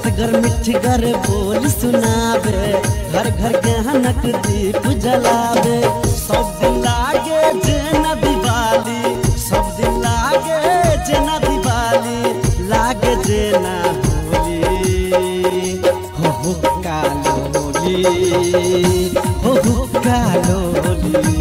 चटगर मिठगर बोल सुनावे, घर घर गहनक दीप जलावे। सब दिन लागे जेना दिवाली, सब दिन लागे जेना दिवाली, लागे जेना होली, हो हो कालोली, हो हो कालोली।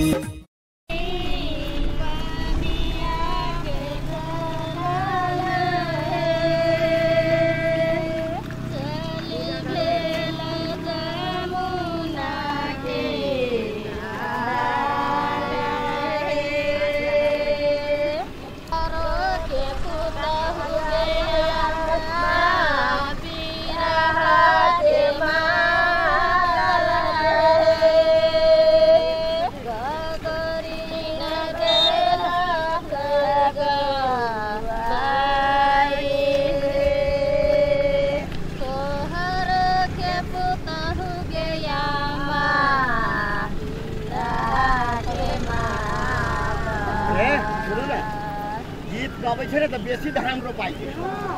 गीत गाबै छै ने तऽ बेसी धान रोपाइ छै,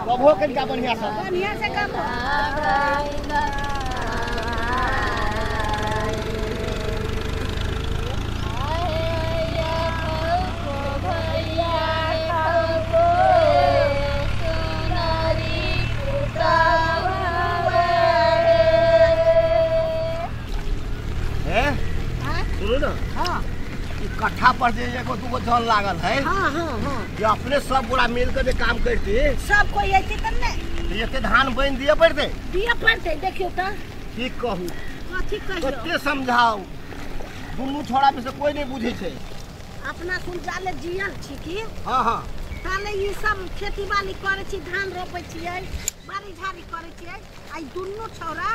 कबो कनिका बढ़िया से बढ़िया से गाबो। सुनू ना, कट्ठा पर जे एगो दूगो जन लागल है, हाँ हाँ हाँ, जे अपने सब गोरा मिल के जे काम करती, सब कोई ऐसे तब ने एते धान बन दिए पड़ते, दिए पड़ते। देखियो त की कहू, कथी कहियो, कते समझाऊ, दुनू छोड़ा में से कोई नहीं बुझे छै। अपना कुल जाले जियल छी की, हाँ हाँ, ताले ई सब खेती बाड़ी करे छी, धान रोपे छियै, बाड़ी झाड़ी करे छियै, आ ई दुनू छोरा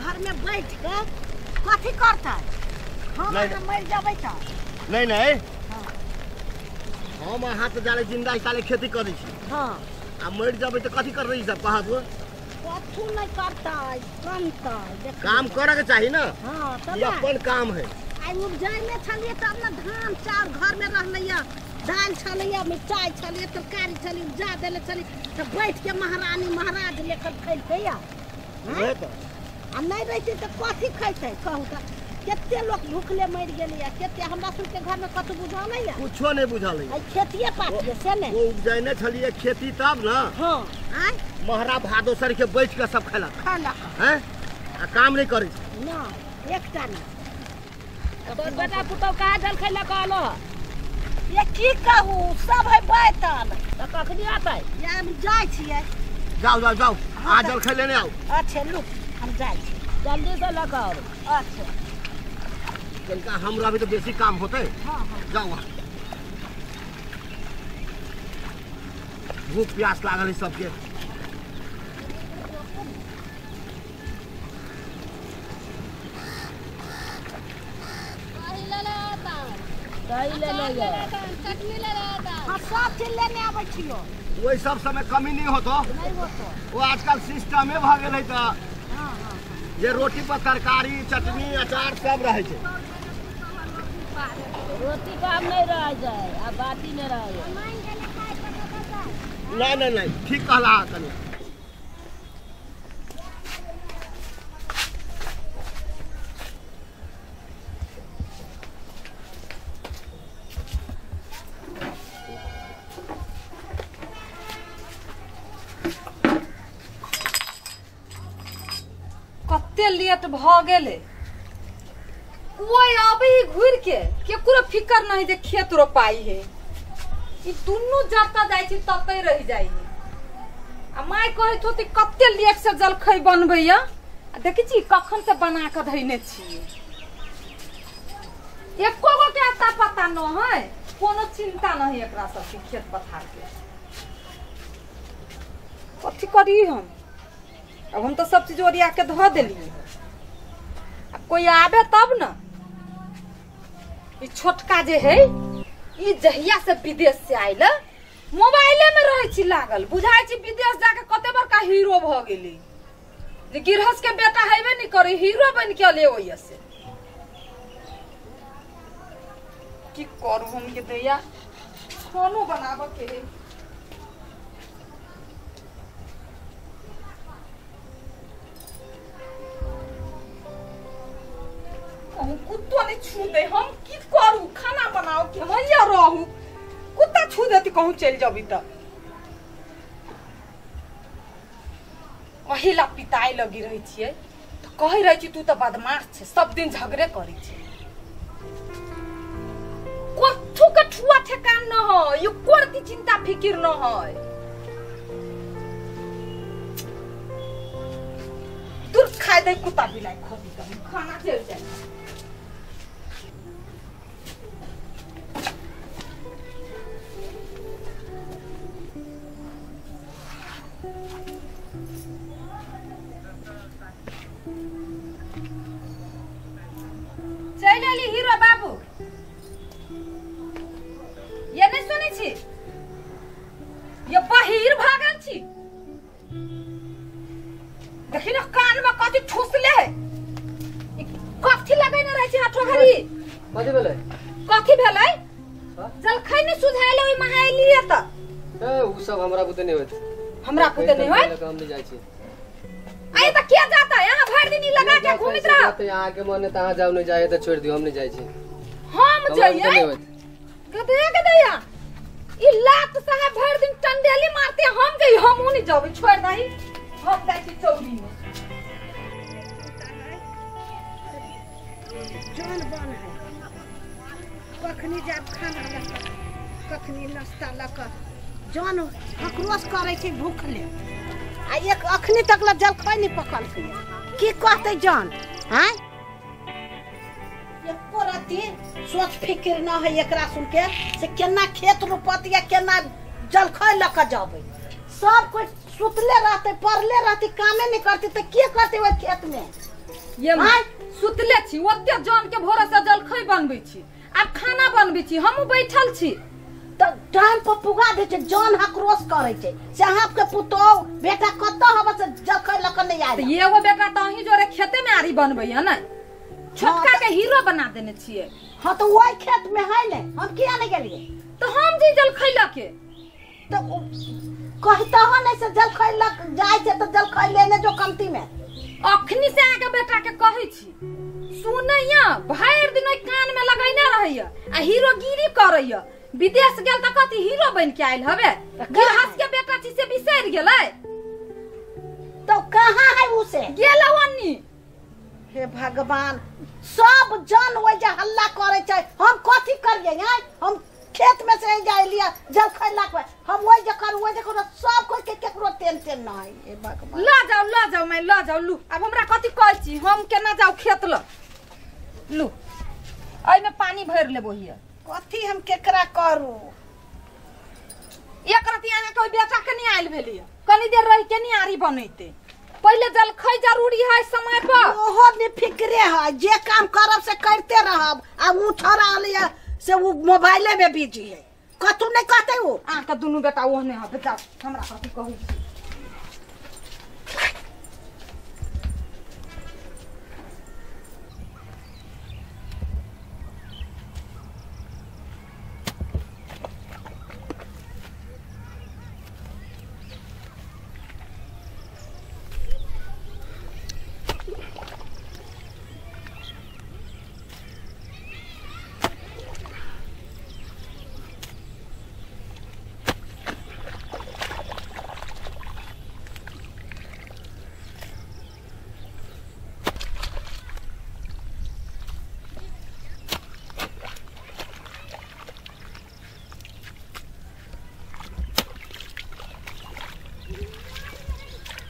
घर में बैठ के कथी करतै? हम मर जाबै त नहीं नहीं, हम अहाँ तो जाले जिंदा ताले खेती करै छी, हाँ, आ मर जाबै त कथी करबै सब कहत हो? कथू नहीं करतै, कमतै। काम करे के चाही ना, हाँ, तब ई अपन काम है। आई उपजैने छलियै तब ना धान चाउर घर में रहलैया, दाल छलैया, मिरचाई छलैया, तरकारी छलै, उपजा देले छलै, त बैठ के महारानी महाराज लेकर खैलकैया। आ नहीं रहतै त कथी खैतै कहू त? कते लोग भूखले मर गेलैया, कते हमरा सबके घर में कतौ बुझल है? कुछो नहीं बुझल है। खेतिए पातिए से ने वो उपजैने छलिए खेती तब ना, हाँ, आय महरा भादो सर के बैठ के सब खेलक खेलक हैं, आ काम नहीं करै ना एकटा ना। तोर बेटा पुतौ कहाँ जल खैलक आलो? ये की कहू, सब है बैतल। त कखनी आतै? ये हम जाइ छियै। जाओ जाओ जाओ, आ जल खै लेने आओ। अच्छा लू, हम जाइ छी, जल्दी से लऽ के आओ। अच्छा, कनिका हमरा भी तो बेसी काम होते। हाँ हाँ, जाओ वहाँ, भूख प्यास लागल है सबके। दही ले ले, हाँ, सब चीज लेने आबै छियो। वही सब समय कमी नहीं होतो, नहीं होतो, वो आजकल सिस्टमे भऽ गेलै त, हाँ हाँ, जे रोटी पर तरकारी चटनी अचार सब रहै छै। रोटी काम नहीं रह जाए, आ बाटी नहीं रह जाए। नहीं नहीं नहीं, ठीक कहला कनिया। कते लेट भ गेलै, कोई आबे ही घुर के केकरो फिकर नहीं जे खेत रोपाई है। ई दुनू जता जाय छी तते रह जाय है। आ my कहैत होती कते लेट से जलखै बनबैया, आ देखै छी कखन से बना के धैने छी, एको गो के अता पता न है, कोनो चिंता नहीं एकरा सबके खेत पथार के। कथी करी हम? अब हम तो सब चीज ओरिया के धो देलिए, अब कोई आबे तब न। ई छोटका जे है, ई जहिया से विदेश से आयल मोबाइले में रहे छी लागल, बुझाय छी विदेश जाके कते बड़का हीरो भ गेली, जे गिरहस के बेटा हेबे नहीं करे, हीरो बन के अले ओइया से। की करू हम के दैया, खानो बनाबऽ के है। कुत्तो नहीं छू दे। हम की करू, खाना बनाओ कि हम यहाँ रहू, कुत्ता छू देती कहूँ चल जबी। त महिला पिताई लगी रही छियै त कहै रही छी तू त बदमाश छे, सब दिन झगड़े करै छे। कथू के ठुआ ठेकान न है, यो कोरती चिंता फिकिर न है। दूर खाए दे कुत्ता बिलाई खोदी त खाना चल जाए। चल अली हीरो बाबू, ये नहीं सुनै छी, ये बहिर भागल छी। देखी ना कान में कथी ठुसले है, कथी लगैने रहै छी हाथो घड़ी। कथी भेलै? कथी भेलै? जलखै नै सुझाइले ओइ महाइलिए त। ए उ सब हमरा बुते नै होत, हमरा बुते नै होत, हम नै जाइ छी। आइ त के जाता यहाँ भरि दिन लगा के घुमित रह। त यहाँ के मन त अहाँ जाउ नै जाय त छोड़ दियो, हम नै जाइ छी। हम जइयै गदे गदया ई लात साहब भरि दिन टंडेली मारते, हम जइ हम उ नै जाबै, छोड़ दही, हम जाइ छी चौरी में। जन बन है कखनी जाब खाना लक, कखनी नाश्ता लक, जन हकरोस करै छै भूखले। आ एक अखनी तक ल जलखै नहीं पकलकै, की कहतै जन? आँय एको रत्ती सोच फिक्र न है एकरा सुन के से केना खेत रोपत या केना जलखै लऽ कऽ जबै। सब कोइ सुतले रहतै, पड़ले रहतै, कामे नहीं करतै तऽ के करतै ओहि खेत में? ये सुतले छी, ओते जन के भोरे से जलखै बनबै छी, आब खाना बनबै छी, हमहूँ बैठल छी। तऽ टाइम पर पुगा दै छै, जन हकरोस करै छै से अहाँके पुतोहु बेटा कतऽ हब से जलखै लऽ कऽ नहि आयल। एगो बेटा तऽ अहीं जोरे खेते में आरी बनबै है ने, छोटका के हीरो बना देने छियै। हाँ तऽ ओहि खेत में है ने, हम किया नहि गेलियै? तऽ हम जे जलखै लऽ के तऽ कहता हो नहीं से जलखै लऽ जाइ छै तऽ जलखै लेने जो कमती में। अखनी से अहाँके बेटा के कहै छी सुनैया, भरि दिन ओहि कान में लगैने रहैया आ हीरोगिरी करैया। विदेश गेल तऽ कथी हीरो बन के आयल हवे, गिरहस के बेटा छी से बिसरि गेलै। तो कहाँ है उसे? गेल ओन्नी। हे भगवान, सब जन ओहि जे हल्ला करै छै, हम कथी करियै? आँय हम खेत में से जाइ लिया जलखै लऽ कऽ, हम ओहि जे करू ओहि जे करू, सब कोइ के केकरो टेन टेन न है। हे भगवान, लऽ जाउ लऽ जाउ माय लऽ जाउ, लू आब हमरा कथी कहै छी, हम केना जाउ खेत लऽ? लू एहिमे पानी भरि लेबो हिया। कथी हम केकरा करू? एक रति अहाँके ओहि बेटा के नहि आयल भेलियै, कनी देर रहि के नहि आरी बनैते। पहिले जलखै जरूरी है समय पर। ओहो ने फिक्रे है, जे काम करब से करते रहब। आ उ छोड़ा आलिया से उ मोबाइले में बिजी है, कतू नहीं कहते उ। अहाँके दुनू बेटा ओहने हबे, जाउ हमरा कथी कहू।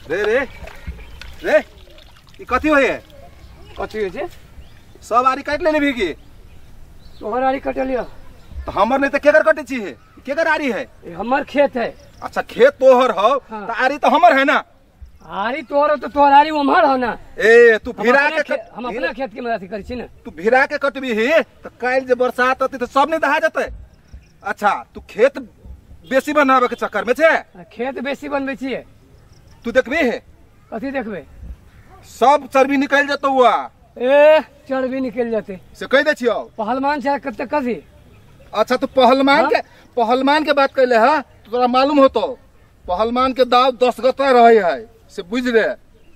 रे रे रे ई कथी होइए? कथी होइ छै? सब आरी काटि लेने भी की? तोहर आरी कटलियो तऽ हमर नहीं तऽ केकर कटै छी? हे केकर आरी है? हमर खेत है। अच्छा खेत तोहर हौ। हाँ। तऽ आरी तऽ हमर है ना। आरी तोहर हो तो तोहर आरी उम्हर हो ना। ए तू भिरा के हम अपना खेत के मदद करै छी ना। तू भिरा के कटबी ही तऽ काल्हि जे बरसात अतै तऽ सब नहीं दहा जेतै। अच्छा तू खेत बेसी बनाबे के चक्कर में छे? खेत बेसी बनबै छियै। तू देखबी है? कथी देखबे? सब चर्बी निकल जेतौ। ए चर्बी निकल जेतै से कहि दै छियौ। पहलवान छै कते कथी? अच्छा तू पहलवान के पहलवान के बात कैले है तोरा मालूम होतो पहलवान के दाव 10 गता रहे है से बुझ ले।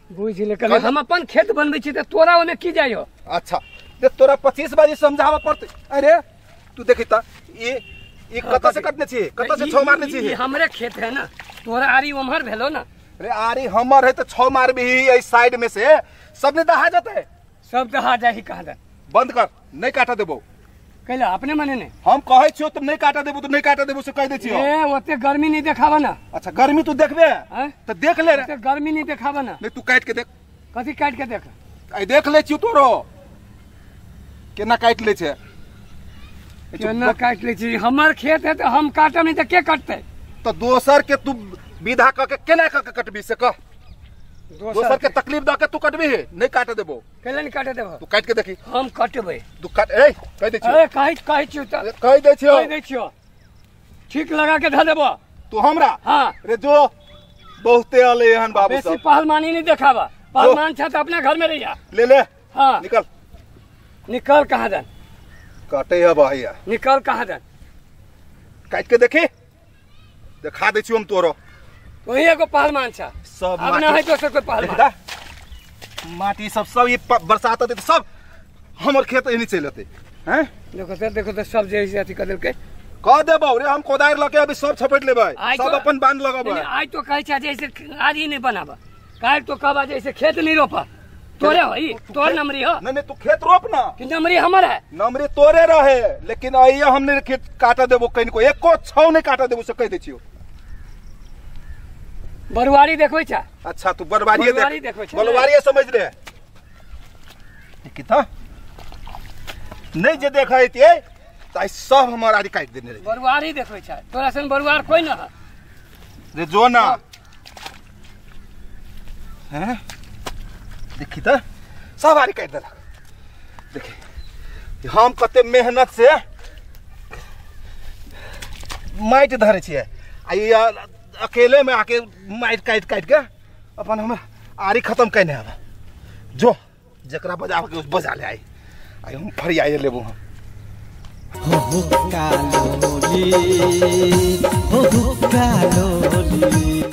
बुझ ले। हम अपन खेत बनबै छी त तोरा ओने की जाइयो? अच्छा जे तोरा 25 बारी समझाबऽ पड़तै। अरे तू देखी त ई कतऽ से कटने छी, कतऽ से छौ मारने छी? ई हमरे खेत है ना, तोरा आरी उम्हर भेलो ना। अरे आरी हमर है त छौ मारबी एहि साइड में से सब ने दहा जतै। सब दहा जाही कहाँ दे। बंद कर, नहीं काटा देबो। कैला अपने मने ने हम कहै छियो तुम नहीं काटा देबो तो नहीं काटा देबो से कह दै छियो। ए ओते गर्मी नहीं देखावा ना। अच्छा गर्मी तू देखबे त देख ले रे। ओते गर्मी नहीं देखावा ना। नहीं तू काट के देख। कथी काट के देख? आई देख ले छियो तोरो केना काट ले छे। केना काट ले छी? हमर खेत है त हम काटब नहीं त के काटतै? त दोसर के तू विधा क के केना क के कटबी से कह। दोसर के तकलीफ द के तू कटबी है? नहीं काटे देबो। कैला नहीं काटे देबो? तू काट के देखी। हम कटबै। तू काट। ए कह दे छियो। ए कहै कहै छियो त कह दे छियो। कह दे छियो। ठीक लगा के ध देबो तू हमरा। हां रे जो बहुते अले एहन बाबू सब। बेसी पहलवानी नहीं देखावा। पहलवान छ त अपना घर में रहिया। ले ले। हां निकल निकल। कहां दन काटे है भैया? निकल कहां दन? काट के देखी, देखा दे छियो हम तोरो। वही एगो पहलवान छ सब। अब ना है दोसर कोई पहलवान। माटी सब सब ये बरसात होते सब हमर खेत एनी चलि अतै। हैं देखो त देखो त सब जे अथी कर देलकै। कह देबौ रे हम कोदारि लके अभी सब छपेट लेबै, सब अपन बांध लगबै। आइ तो कहै छ जे ऐसे आरी नहीं बनाबा, काल्हि तो कहबा जे ऐसे खेत नहीं रोपा। तोरे होई, तोर नमरी हो। नहीं नहीं तू खेत रोप ना। कि नमरी हमर है? नमरी तोरे रहे, लेकिन आइया हमने खेत काटा देबो कनिको, एको छौ नहीं काटा देबो से कह दै छियो। बरुआरी देखबै छ? अच्छा तू बरुआरी देख, बरुआरी समझ ले। किता नहीं जे देखै तियै त आई सब हमर आरी काटि देने रहे। बरुआरी देखबै छ? तोरा सन बरुआर कोई ना है रे। जो ना हैं देखी त सब आरी काटि देलक। देखी हम कते मेहनत से माटि धरै छियै आ ई अकेले में आके माटि काटि काटि के अपन हमर आरी खत्म कयने हब। जो जकरा बजाबे के बजा ले। आई आई हम फरियाए लेबो हम। हो हुक्का लोली, हो हुक्का लोली।